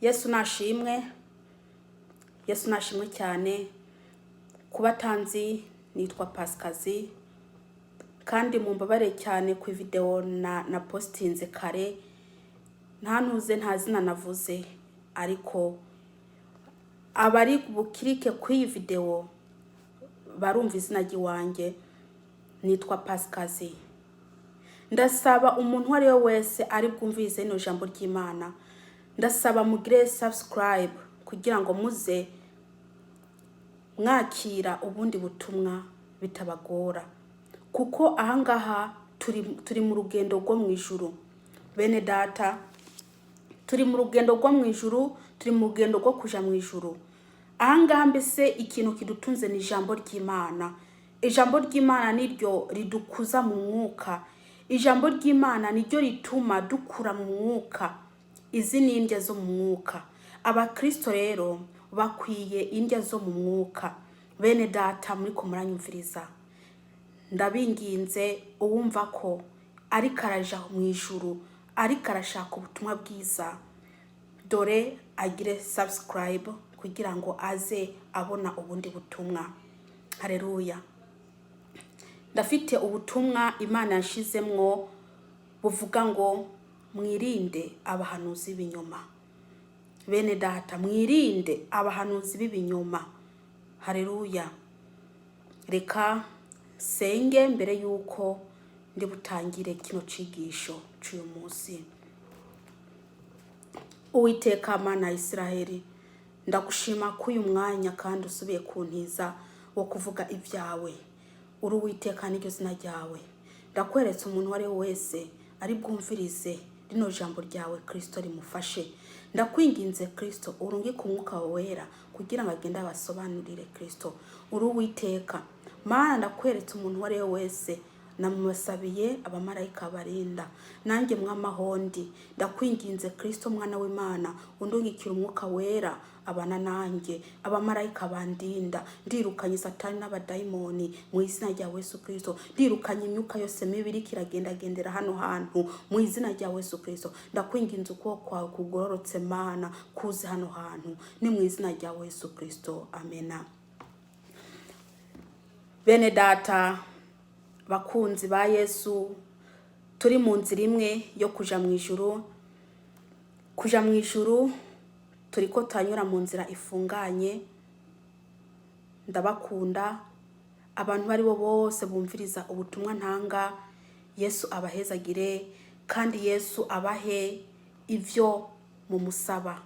Yesu nashimwe, Yesu nashimwe cyane. Kuba atanzi, nitwa Pasikazi, kandi mumbabare cyane ku video na postinze kare nta ntuze, nta zina navuze, ariko abari bukirike kuri iyi video barumva izina ry'iwanjye. Nitwa Pasikazi. Ndasaba umuntu uwo ari we wese ari bwumvirize rino jambo ry'Imana, ndasaba mugire subscribe kugira ngo muze mwakira ubundi butumwa bitabagora, kuko ahangaha turi mu rugendo rwo mu ijuru. Bene data, turi mu rugendo rwo mu ijuru, turi mu rugendo rwo kuja mu ijuru. Ahangaha mbese ikintu kidutunze ni ijambo ry'Imana. Ijambo ry'Imana niryo ridukuza mu mwuka, ijambo ry'Imana niryo rituma dukura mu mwuka. Izi ni indya zo mu mwuka. Abakristo rero bakwiye indya zo mu mwuka. Bene data muriko muranyumviriza, ndabinginze, uwumva ko ariko araja mu ijuru, ariko arashaka ubutumwa bwiza, dore agire subscribe kugira ngo aze abona ubundi butumwa. Hareruya! Ndafite ubutumwa Imana yashizemwo buvuga ngo mwirinde abahanuzi b'ibinyoma. Bene data, mwirinde abahanuzi b'ibinyoma. Hareruya! Reka senge mbere yuko ndi butangire kino cigisho c'uyu munsi. Uwiteka Mana ya Isiraheli, ndagushima ko uyu mwanya kandi usubiye kuntiza wo kuvuga ibyawe. Uri Uwiteka, n'iryo zina ryawe. Ndakweretse umuntu uwo ari we wese ari bwumvirize rino jambo ryawe, Kristo, rimufashe. Ndakwinginze Kristo, urungike umwuka wawe wera kugira ngo agende abasobanurire. Kristo, uri Uwiteka Mana. Ndakweretse umuntu uwo ari we wese, namubasabiye abamarayika barinda nanjye mwamahondi. Ndakwinginze Kristo, mwana w'Imana, undungikira umwuka wera abana nanjye, abamarayika bandinda. Ndirukanye Satani n'abadayimoni mu izina rya Yesu Kristo. Ndirukanye imyuka yose mibi iriko iragendagendera hano hantu mu izina rya Yesu Kristo. Ndakwinginze, ukuboko kwawe kugororotse, Mana, kuze hano hantu, ni mu izina rya Yesu Kristo, amena. Bene data, bakunzi ba Yesu, turi mu nzira imwe yo kuja mu ijuru. Kuja mu ijuru turiko turanyura mu nzira ifunganye. Ndabakunda, abantu bari bo bose bumviriza ubutumwa ntanga. Yesu abahezagire, kandi Yesu abahe ivyo mumusaba.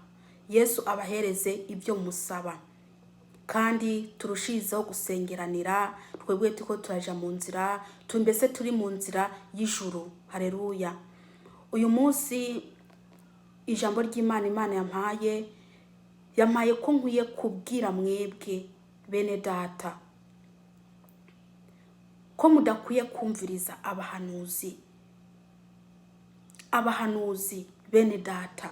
Yesu abahereze ibyo musaba, kandi turushirizeho gusengeranira twebwe turiko turaja mu nzira, mbese turi mu nzira y'ijuru. Hareruya! Uyu munsi ijambo ry'Imana, Imana yampaye ko nkwiye kubwira mwebwe bene data ko mudakwiye kumviriza abahanuzi. Abahanuzi, bene data,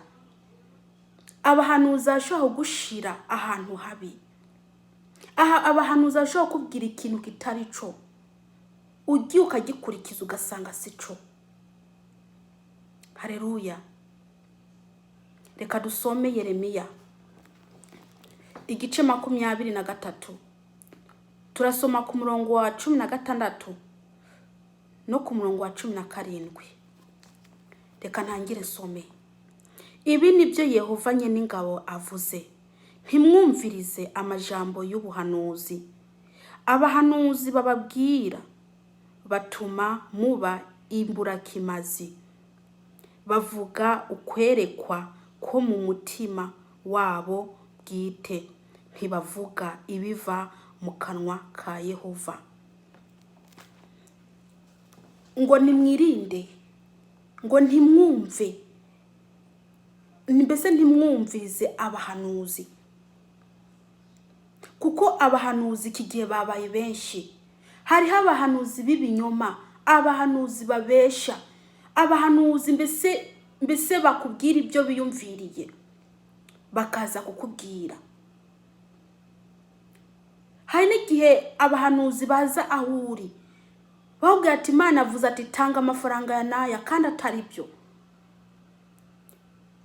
abahanuzi bashobora kugushira ahantu habi. Aha abahanuzi bashobora kukubwira ikintu kitari co, ugiye ukagikurikiza ugasanga si co. Hareruya! Reka dusome Yeremiya igice 23, turasoma ku murongo wa 16 no ku murongo wa 17. Reka ntangire nsome. Ibi ni byo Yehova nyen'ingabo avuze: "Ntimwumvirize amajambo y'ubuhanuzi abahanuzi bababwira, batuma muba imburakimazi. Bavuga ukwerekwa ko mu mutima wabo bwite, ntibavuga ibiva mu kanwa ka Yehova." Ngo nimwirinde, ngo ntimwumve, mbese ntimwumvirize abahanuzi, kuko abahanuzi iki gihe babaye benshi. Hariho abahanuzi b'ibinyoma, abahanuzi babesha, abahanuzi mbese bakubwira ibyo biyumviriye, bakaza kukubwira. Hari n'igihe abahanuzi baza aho uri bakubwira ati: "Imana avuze ati tanga amafaranga ya n'aya," kandi atari byo.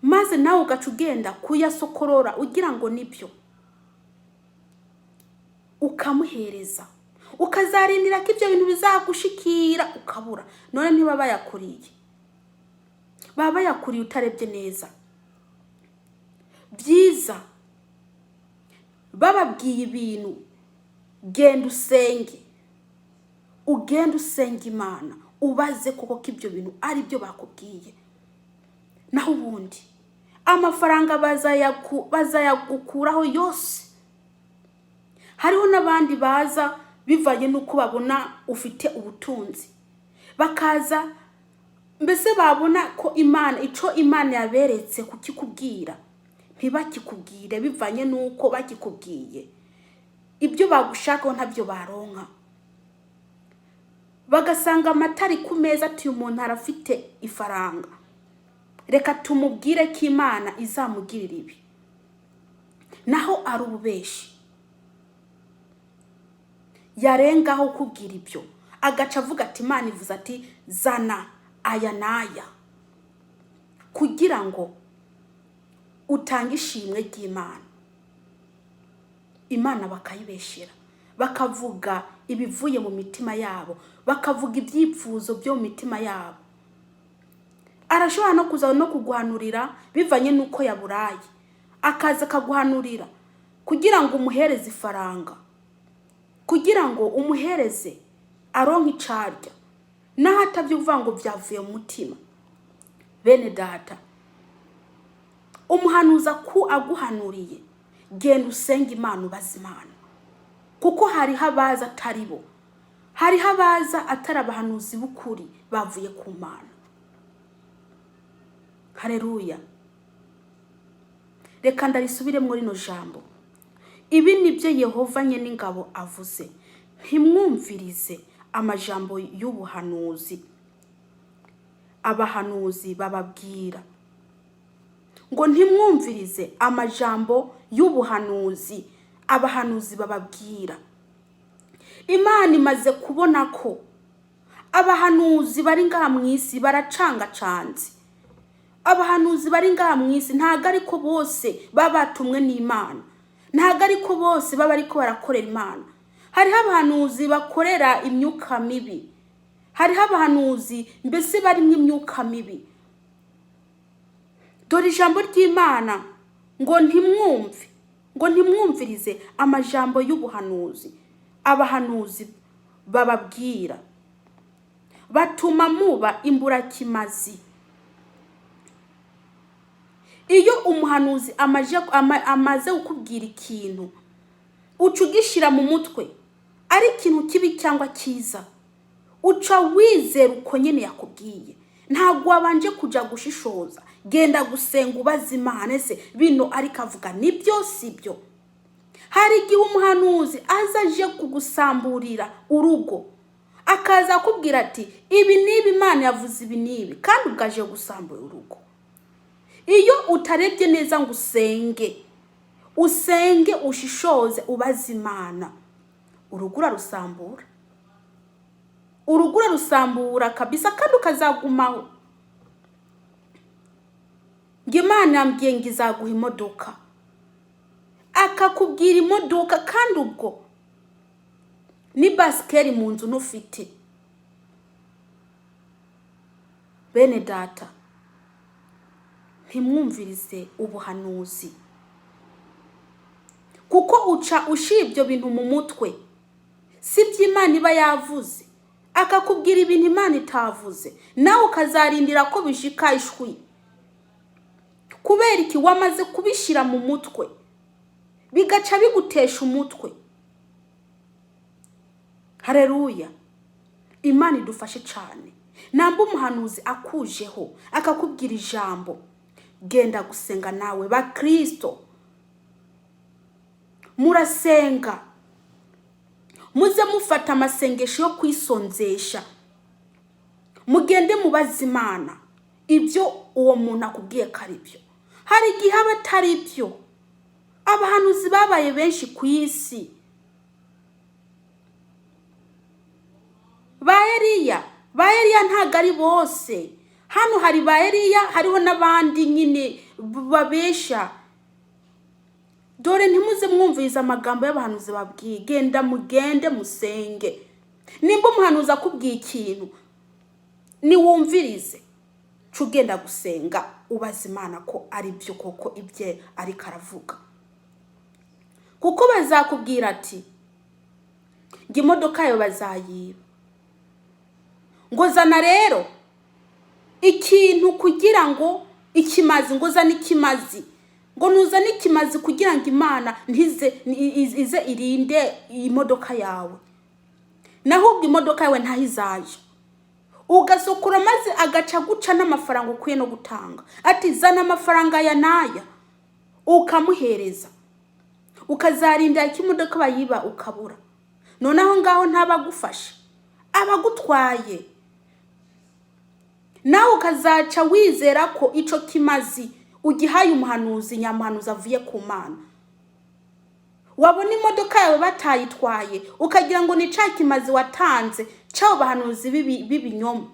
Maze nawe ugaca ugenda kuyasokorora ugira ngo nibyo, ukamuhereza, ukazarindira ko ibyo bintu bizagushikira, ukabura. None ntiba bayakuriye? Baba bayakuriye utarebye neza. Byiza bababwiye ibintu, genda usenge, ugende usenge Imana, ubaze koko ko ibyo bintu ari byo bakubwiye. Naho ubundi amafaranga bazayagukuraho yose. Hariho n'abandi baza bivanye n'uko babona ufite ubutunzi, bakaza mbese babona ko Imana, icyo Imana yaberetse kukikubwira ntibakikubwire, bivanye n'uko bakikubwiye ibyo bagushakaho ntabyo baronka, bagasanga amata ari ku meza, ati: "Uyu muntu arafite ifaranga, reka tumubwire ko Imana izamugirira ibi." Naho ari ububeshi. Yarengaho kubwira ibyo, agaca avuga ati: "Imana ivuze ati zana aya n'aya kugira ngo utange ishimwe ry'Imana." Imana bakayibeshyera, bakavuga ibivuye mu mitima yabo, bakavuga ibyifuzo byo mu mitima yabo. Arashobora no kuza no kuguhanurira bivanye n'uko yaburaye, akaza akaguhanurira kugira ngo umuhereze ifaranga, kugira ngo umuhereze aronke icarya, naho atabyo uvuga ngo byavuye mu mutima. Bene data, umuhanuzi ku aguhanuriye, genda usenge Imana, ubaze Imana, kuko hariho abaza atari bo, hariho abaza atari abahanuzi b'ukuri bavuye ku Mana. Hareruya! Reka ndarisubiremo rino jambo. Ibi ni byo Yehova n'ingabo avuze: ntimwumvirize amajambo y'ubuhanuzi abahanuzi bababwira, ngo ntimwumvirize amajambo y'ubuhanuzi abahanuzi bababwira. Imana imaze kubona ko abahanuzi bari ngaha mu isi baracangacanze. Abahanuzi bari ngaha mu isi ntabwo ariko bose baba batumwe n'Imana, ntabwo ariko bose baba ariko barakorera Imana. Hariho abahanuzi bakorera imyuka mibi, hariho abahanuzi mbese barimo imyuka mibi. Dore ijambo ry'Imana ngo ntimwumve, ngo ntimwumvirize amajambo y'ubuhanuzi abahanuzi bababwira, batuma muba imburakimazi. Iyo umuhanuzi amaze kukubwira ikintu, uca ugishyira mu mutwe, ari ikintu kibi cyangwa cyiza, uca wizera uko nyine yakubwiye. Ntabwo wabanje kujya gushishoza. Genda gusenga, ubaza Imana: ese bino ariko avuga nibyo, si byo? Hari igihe umuhanuzi aza aje kugusamburira urugo, akaza akubwira ati: "Ibi n'ibi, Imana yavuze ibi n'ibi," kandi ubwo aje gusambura urugo. Iyo utarebye neza ngo usenge, usenge ushishoze, ubaze Imana, urugo urarusambura, urugo urarusambura kabisa, kandi ukazagumaho ngo: "Imana yambwiye ngo izaguha imodoka." Akakubwira imodoka, kandi ubwo ni basikeri mu nzu ntufite. Bene data, ntimwumvirize ubuhanuzi, kuko uca ushyira ibyo bintu mu mutwe, si byo Imana iba yavuze. Akakubwira ibintu Imana itavuze, nawe ukazarindira ko bishika ishwi. Kubera iki? Wamaze kubishyira mu mutwe, bigaca bigutesha umutwe. Hareruya! Imana idufashe cyane. Namba umuhanuzi akujeho akakubwira ijambo, genda gusenga nawe. Bakristo, murasenga, muze mufata amasengesho yo kwisonzesha, mugende mubaze Imana ibyo uwo muntu akubwiye ko ari byo. Hari igihe aba atari byo. Abahanuzi babaye benshi ku isi. Ba Eliya, ba Eliya ntabwo ari bose. Hano hari ba Eliya, hariho n'abandi nyine babesha. Dore ntimuze mwumvirize amagambo y'abahanuzi babwiye. Genda mugende musenge. Nimba umuhanuzi akubwiye ikintu, niwumvirize, ca ugenda gusenga, ubaza Imana ko ari byo koko ibye ariko aravuga. Kuko bazakubwira ati ngo imodoka yawe bazayiba, ngo zana rero ikintu kugira ngo ikimazi, ngo zana ikimazi, ngo nuzane ikimazi kugira ngo Imana ntize ize irinde imodoka yawe. Naho ubwo imodoka yawe ntaho izaje, ugasukura maze agaca guca n'amafaranga ukwiye no gutanga, ati zana amafaranga aya n'aya, ukamuhereza, ukazarinda ko imodoka bayiba ukabura. Noneho ngaho ntabagufasha, abagutwaye, nawe ukazaca wizera ko ico kimazi ugihaye umuhanuzi nyamuhanuzi avuye ku Mana. Wabona imodoka yawe batayitwaye, ukagira ngo ni ca kimazi watanze c'abo bahanuzi b'ibinyoma.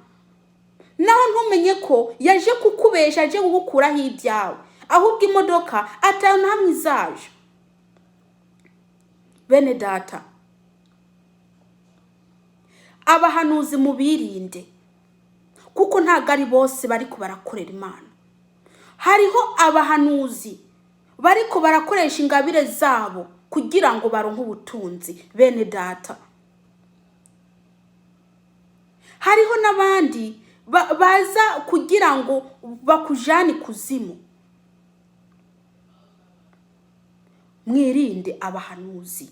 Naho ntumenye ko yaje kukubesha, aje kugukuraho ibyawe, ahubwo imodoka atanu hamwe izaje. Bene data, abahanuzi mubirinde, kuko ntabwo ari bose bariko barakorera Imana. Hariho abahanuzi bariko barakoresha ingabire zabo kugira ngo baronke ubutunzi. Bene data, hariho n'abandi baza kugira ngo bakujane ikuzimu. Mwirinde abahanuzi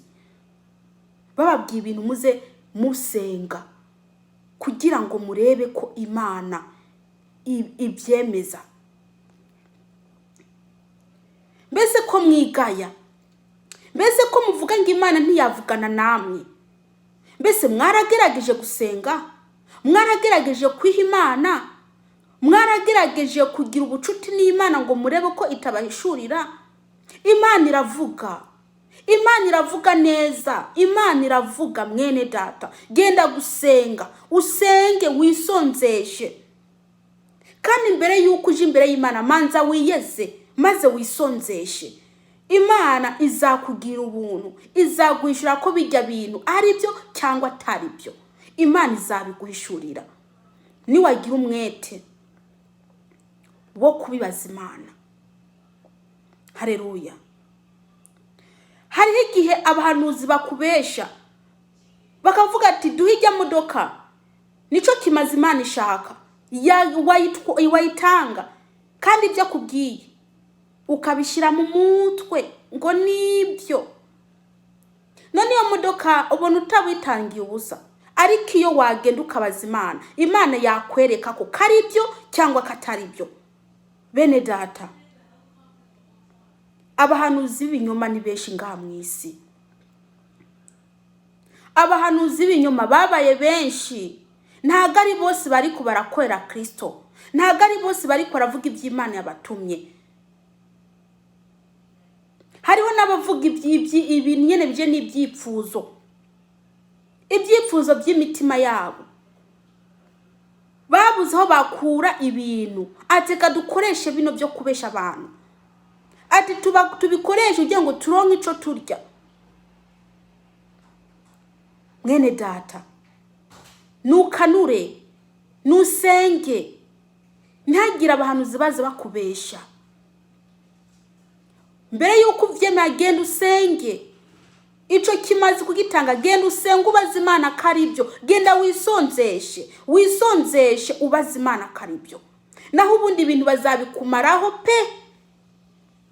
bababwiye ibintu, muze musenga kugira ngo murebe ko Imana ibyemeza. Mbese ko mwigaya, mbese ko muvuga ngo Imana ntiyavugana namwe, mbese mwaragerageje gusenga, mwaragerageje kwiha Imana, mwaragerageje kugira ubucuti n'Imana ngo murebe ko itabahishurira? Imana iravuga, Imana iravuga neza, Imana iravuga. Mwene data, genda gusenga, usenge wisonzeshe. Kandi mbere y'uko uje imbere y'Imana, manza wiyeze maze wisonzeshe. Imana izakugira ubuntu, izaguhishura ko bijya bintu ari byo cyangwa atari byo. Imana izabiguhishurira niwagira umwete wo kubibaza Imana. Hareruya. Hariho igihe abahanuzi bakubesha bakavuga ati duhe ijya modoka, nico kimaze Imana ishaka, wayitanga, kandi ibyo akubwiye ukabishyira mu mutwe ngo nibyo. None iyo modoka ubona utawitangiye ubusa. Ariko iyo wagenda ukabaza Imana, Imana yakwereka ko kari byo cyangwa katari byo. Bene data, abahanuzi b'ibinyoma ni benshi ngaha mu isi. Abahanuzi b'ibinyoma babaye benshi. Ntabwo ari bose bariko barakorera Kristo, ntabwo ari bose bariko baravuga iby'Imana yabatumye. Hariho n'abavuga ibi nyene bije n'ibyipfuzo, ibyifuzo by'imitima yabo. Babuze aho bakura ibintu, ati reka dukoreshe bino byo kubesha abantu, ati tubikoreshe kugira ngo turonke ico turya. Mwene data, nukanure, nusenge, ntihagire abahanuzi baza bakubesha. Mbere y'uko uvyemera, genda usenge. Ico kimaze kugitanga, genda usenge ubaze Imana ko ari byo. Genda wisonzeshe, wisonzeshe ubaze Imana ko ari byo. Naho ubundi ibintu bazabikumaraho pe.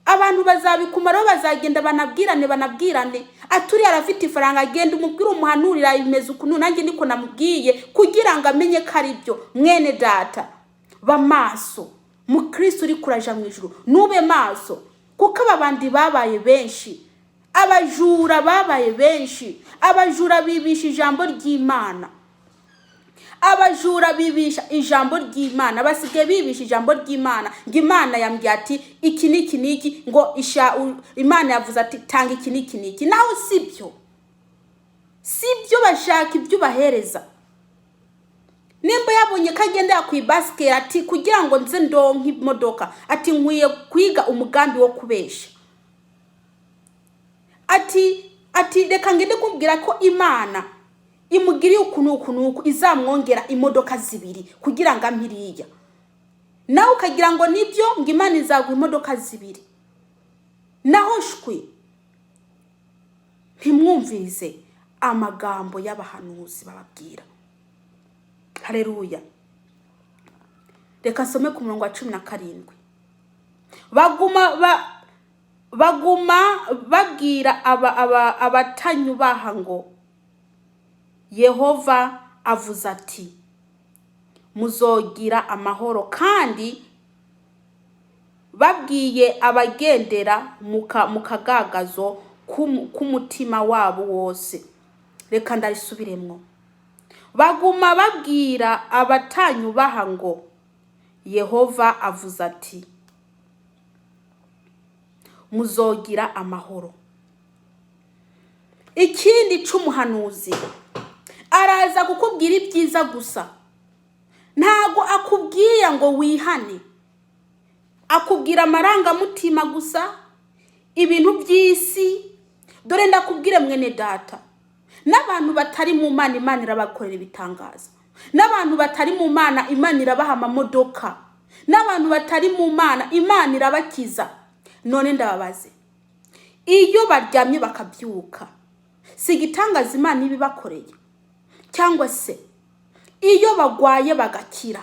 Abantu bazabikumaraho, bazagenda banabwirane, banabwirane aturi arafite ifaranga, genda umubwire, umuhanurira bimeze ukuntu nanjye niko namubwiye, kugira ngo amenye ko ari byo. Mwene data, ba maso. Mukristo uri kuraja mu ijuru, nube maso, kuko aba bandi babaye benshi, abajura babaye benshi, abajura bibisha ijambo ry'Imana, abajura bibisha ijambo ry'Imana, basigaye bibisha ijambo ry'Imana, ngo Imana yambwiye ati iki n'iki n'iki, ngo Imana yavuze ati tanga iki n'iki n'iki. Naho sibyo, sibyo, bashaka ibyo ubahereza. Nimba yabonye ko agendera ku ibasikeli, ati kugira ngo nze ndonke imodoka, ati nkwiye kwiga umugambi wo kubesha, ati reka ngende kubwira ko Imana imugiriye uku n'uku n'uku, izamwongera imodoka zibiri kugira ngo ampe iriya. Nawe ukagira ngo nibyo, ngo Imana izaguha imodoka zibiri. Naho shwi, ntimwumvirize amagambo y'abahanuzi bababwira. Hareruya. Reka nsome ku murongo wa 17. Baguma babwira abatanyubaha ngo Yehova avuze ati muzogira amahoro, kandi babwiye abagendera mu kagagazo k'umutima wabo wose. Reka ndarisubiremwo. Baguma babwira abatanyubaha ngo Yehova avuze ati muzogira amahoro. Ikindi c'umuhanuzi, araza kukubwira ibyiza gusa, ntago akubwira ngo wihane. Akubwira amarangamutima gusa, ibintu by'isi. Dore ndakubwire mwene data, n'abantu batari mu Mana, Imana irabakorera ibitangaza. N'abantu batari mu Mana, Imana irabaha amamodoka. N'abantu batari mu Mana, Imana irabakiza. None ndababaze, iyo baryamye bakabyuka, si igitangaza Imana ibibakoreye? Cyangwa se iyo bagwaye bagakira,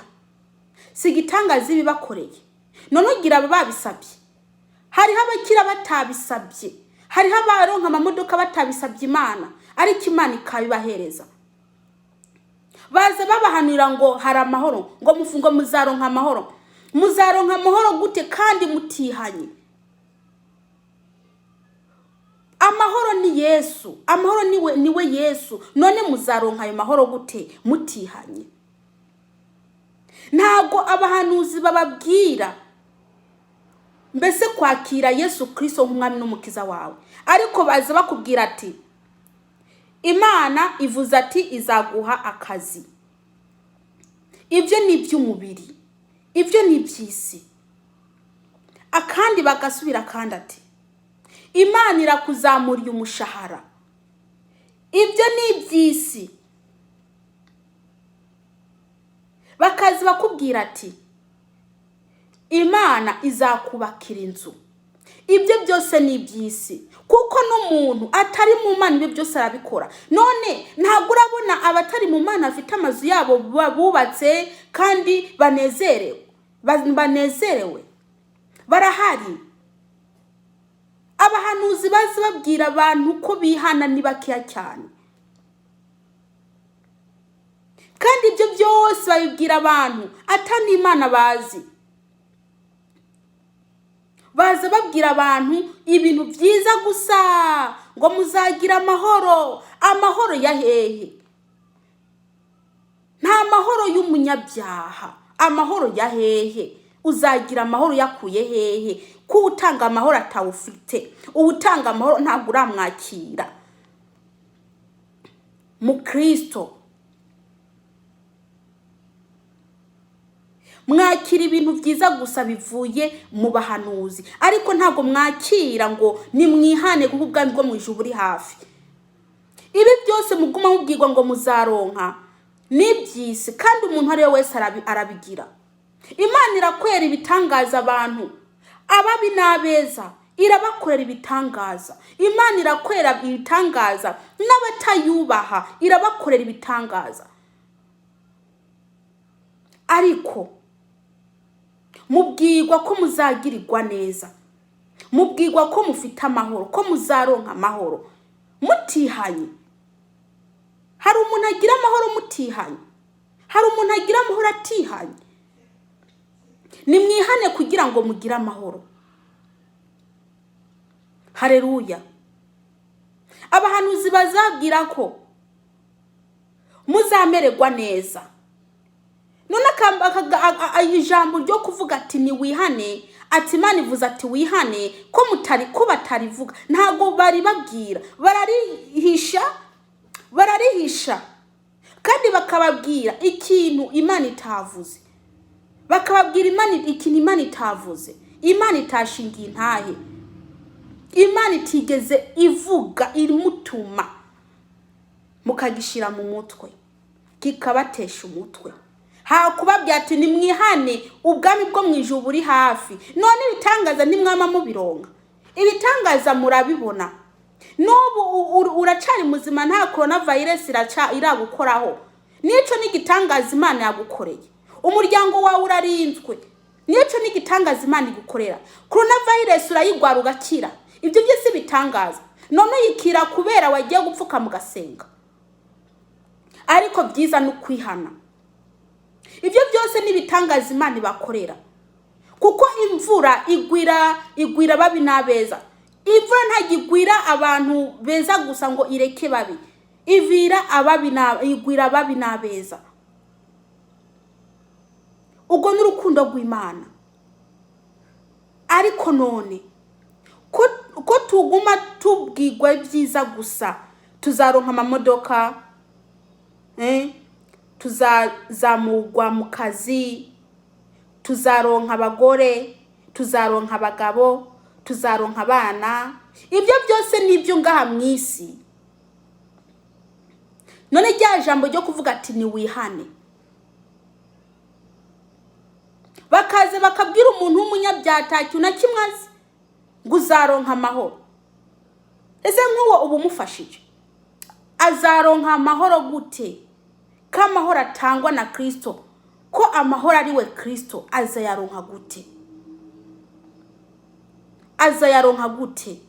si igitangaza ibibakoreye? None ugira aba babisabye? Hariho abakira batabisabye, hariho abaronka amamodoka batabisabye Imana, ariko Imana ikabibahereza. Baza babahanurira ngo hari amahoro, ngo mufungo muzaronka amahoro. Muzaronka amahoro gute kandi mutihanye? Amahoro ni Yesu, amahoro niwe Yesu. None muzaronka ayo mahoro gute mutihanye? Ntabwo abahanuzi bababwira mbese kwakira Yesu Kristo nk'umwami n'umukiza wawe, ariko baza bakubwira ati Imana ivuze ati izaguha akazi. Ibyo ni iby'umubiri, ibyo ni iby'isi. Akandi bagasubira kandi ati Imana irakuzamuriye umushahara. Ibyo ni iby'isi. Bakaza bakubwira ati Imana izakubakira inzu. Ibyo byose ni iby'isi, kuko n'umuntu atari mu Mana ibyo byose arabikora. None ntabwo urabona abatari mu Mana bafite amazu yabo bubatse kandi banezerewe? Barahari. Abahanuzi bazi babwira abantu ko bihana ni bakeya cyane, kandi ibyo byose babibwira abantu atari Imana bazi. Baza babwira abantu ibintu byiza gusa, ngo muzagira amahoro. Amahoro ya hehe? Nta mahoro y'umunyabyaha. Amahoro ya hehe? Uzagira amahoro yakuye hehe ko utanga amahoro atawufite? Uwutanga amahoro ntabwo uramwakira mu Kristo. Mwakira ibintu byiza gusa bivuye mu bahanuzi, ariko ntabwo mwakira ngo nimwihane kuko ubwami bwo mu ijuru buri hafi. Ibi byose muguma mubwirwa ngo muzaronka n'iby'isi, kandi umuntu ari we wese arabigira. Imana irakwera ibitangaza abantu ababi n'abeza, irabakorera ibitangaza. Imana irakwera ibitangaza n'abatayubaha, irabakorera ibitangaza. Ariko mubwirwa ko muzagirirwa neza, mubwirwa ko mufite amahoro, ko muzaronka amahoro mutihanye. Hari umuntu agira amahoro mutihanye? Hari umuntu agira amahoro atihanye? Nimwihane kugira ngo mugire amahoro. Hareruya. Abahanuzi bazabwira ko muzamererwa neza. None ijambo ryo kuvuga ati ni wihane, ati Imana ivuze ati wihane, ko mutari ko batarivuga, ntabwo bari babwira, bararihisha, bararihisha. Kandi bakababwira ikintu Imana itavuze, bakababwira Imana ikintu Imana itavuze, Imana itashingiye intahe, Imana itigeze ivuga imutuma, mukagishira mu mutwe, kikabatesha umutwe. Hakubabwira ati nimwihane, ubwami bwo mu ijuru buri hafi. None ibitangaza ntimwama mubironka, ibitangaza murabibona. N'ubu uracari muzima, nta corona virus iragukoraho. Nico ni igitangaza Imana yagukoreye. Umuryango wawe urarinzwe, nico ni igitangaza Imana igukorera. Corona virus urayigwara ugakira, ibyo byose bitangaza. None uyikira kubera wagiye gupfuka mugasenga. Ariko byiza ni ukwihana. Ibyo byose ni ibitangaza Imana ibakorera, kuko imvura igwira babi n'abeza. Imvura ntabwo igwira abantu beza gusa ngo ireke babi, ivira ababi na, igwira ababi n'abeza. Ubwo ni urukundo rw'Imana. Ariko none ko tuguma tubwirwa ibyiza gusa, tuzaronka amamodoka, tuzazamurwa mu kazi, tuzaronka abagore, tuzaronka abagabo, tuzaronka abana. Ibyo byose ni ibyo ngaha mu isi. None rya jambo ryo kuvuga ati niwihane, bakaza bakabwira umuntu w'umunyabyaha ata na kimwe azi ngo uzaronka amahoro. Ese nk'uwo uba umufashije azaronka amahoro gute? Ko amahoro atangwa na Kristo, ko amahoro ari we Kristo, azayaronka gute? Azayaronka gute?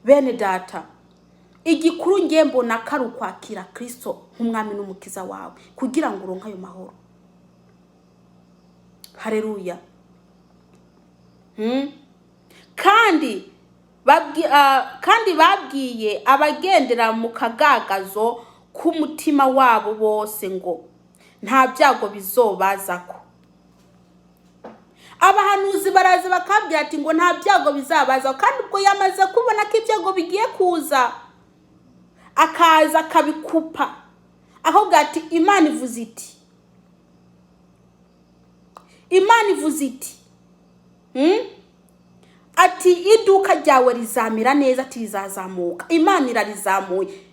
Bene data, igikuru ngiye mbona ko ari ukwakira Kristo nk'umwami n'umukiza wawe kugira ngo uronke ayo mahoro. Haleluya. Kandi babwiye abagendera mu kagagazo k'umutima wabo bose ngo nta byago bizobazako. Abahanuzi baraza bakabwira ati ngo nta byago bizabaza, kandi ubwo yamaze kubona ko ibyago bigiye kuza, akaza akabikupa, ahubwo ati Imana ivuze iti, Imana ivuze iti, Ati iduka ryawe rizamera neza, ati rizazamuka. Imana irarizamuye.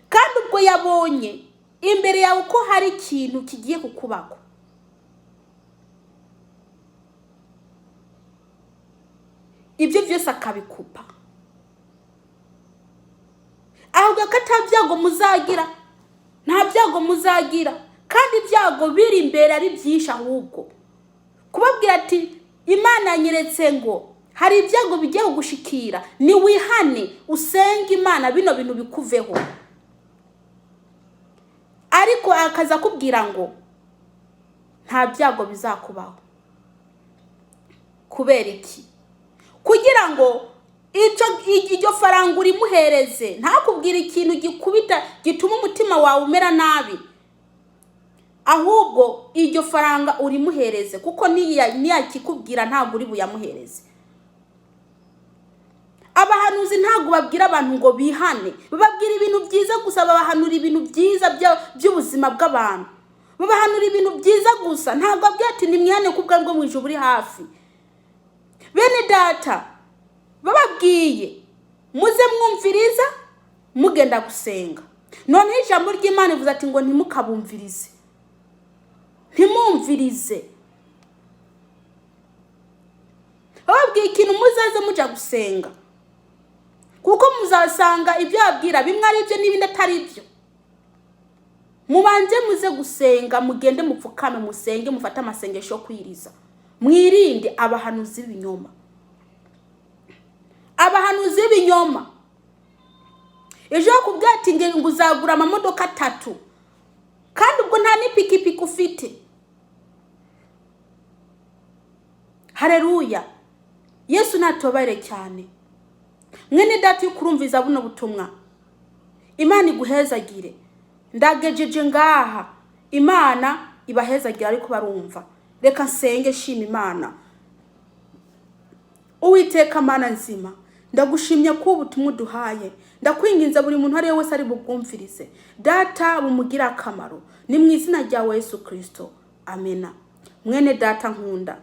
Kandi ubwo yabonye imbere yawe ko hari ikintu kigiye kukubako, ibyo byose akabikupa, ahubwo ko ata byago muzagira, nta byago muzagira, kandi ibyago biri imbere ari byinshi. Ahubwo kubabwira ati Imana yanyeretse ngo hari ibyago bigiye kugushikira, ni wihane usenge Imana bino bintu bikuveho. Ariko akaza akubwira ngo nta byago bizakubaho. Kubera iki? Kugira ngo iryo faranga urimuhereze, ntakubwire ikintu gikubita gituma umutima wawe umera nabi, ahubwo iryo faranga urimuhereze, kuko niyakikubwira ntabwo uri buyamuhereze. Abahanuzi ntabwo babwira abantu ngo bihane, bababwira ibintu byiza gusa, babahanura ibintu byiza by'ubuzima bw'abantu, babahanura ibintu byiza gusa, ntabwo babwira ati nimwihane kuko ubwami bwo mu ijuru buri hafi. Bene data, bababwiye muze mwumviriza mugenda gusenga. Noneho ijambo ry'Imana rivuze ati ngo ntimukabumvirize, ntimumvirize. Bababwiye ikintu muzaze muja gusenga, kuko muzasanga ibyo babwira bimwe ari byo n'ibindi atari byo. Mubanze muze gusenga, mugende mupfukame musenge, mufate amasengesho yo kwiriza, mwirinde abahanuzi b'ibinyoma. Abahanuzi b'ibinyoma ejo bakubwira ati ngo uzagura amamodoka 3, kandi ubwo nta n'ipikipiki ufite. Haleluya. Yesu natubabare cyane. Mwene data uri kurumviza buno butumwa, Imana iguhezagire. Ndagejeje ngaha, Imana ibahezagire ariko barumva. Reka nsenge shima Imana. Uwiteka Mana nzima, Ndagushimye ko ubutumwa uduhaye. Ndakwinginze, buri muntu ari we wese ari bubwumvirize, Data, bumugire akamaro. Ni mu izina ryawe Yesu Kirisito, amena. Mwene Data nkunda,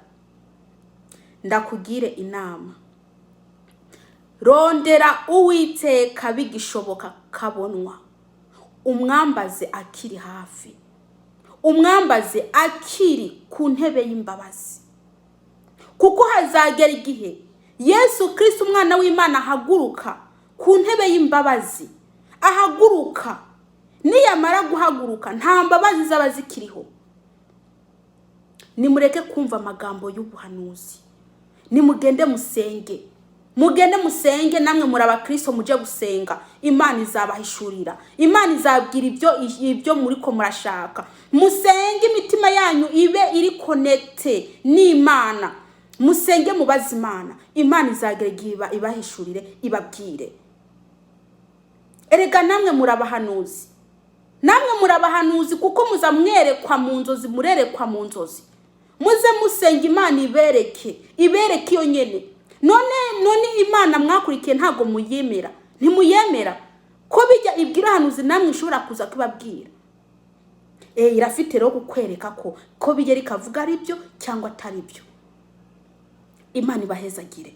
ndakugire inama: rondera Uwiteka bigishoboka kabonwa, umwambaze akiri hafi, umwambaze akiri ku ntebe y'imbabazi, kuko hazagera igihe Yesu Kirisito, umwana w'Imana, ahaguruka ku ntebe y'imbabazi. Ahaguruka, niyamara guhaguruka, nta mbabazi zaba zikiriho. Nimureke kumva amagambo y'ubuhanuzi, nimugende musenge, mugende musenge. Namwe muri abakristo, mujye gusenga. Imana izabahishurira, Imana izabwira ibyo muriko murashaka. Musenge, imitima yanyu ibe iri connecté n'Imana. Musenge, mubaze Imana. Imana izagera igihe ibahishurire, ibabwire. Erega namwe muri abahanuzi, namwe muri abahanuzi, kuko muza mwerekwa mu nzozi, murerekwa mu nzozi. Muze musenga, Imana ibereke, ibereke iyo nyene. None Imana mwakurikiye ntabwo muyemera? Ntimuyemera ko bijya ibwira ahanuzi, namwe ishobora kuza kubabwira? Irafite rero kukwereka ko bijya rikavuga ari byo cyangwa atari byo. Imana ibahezagire.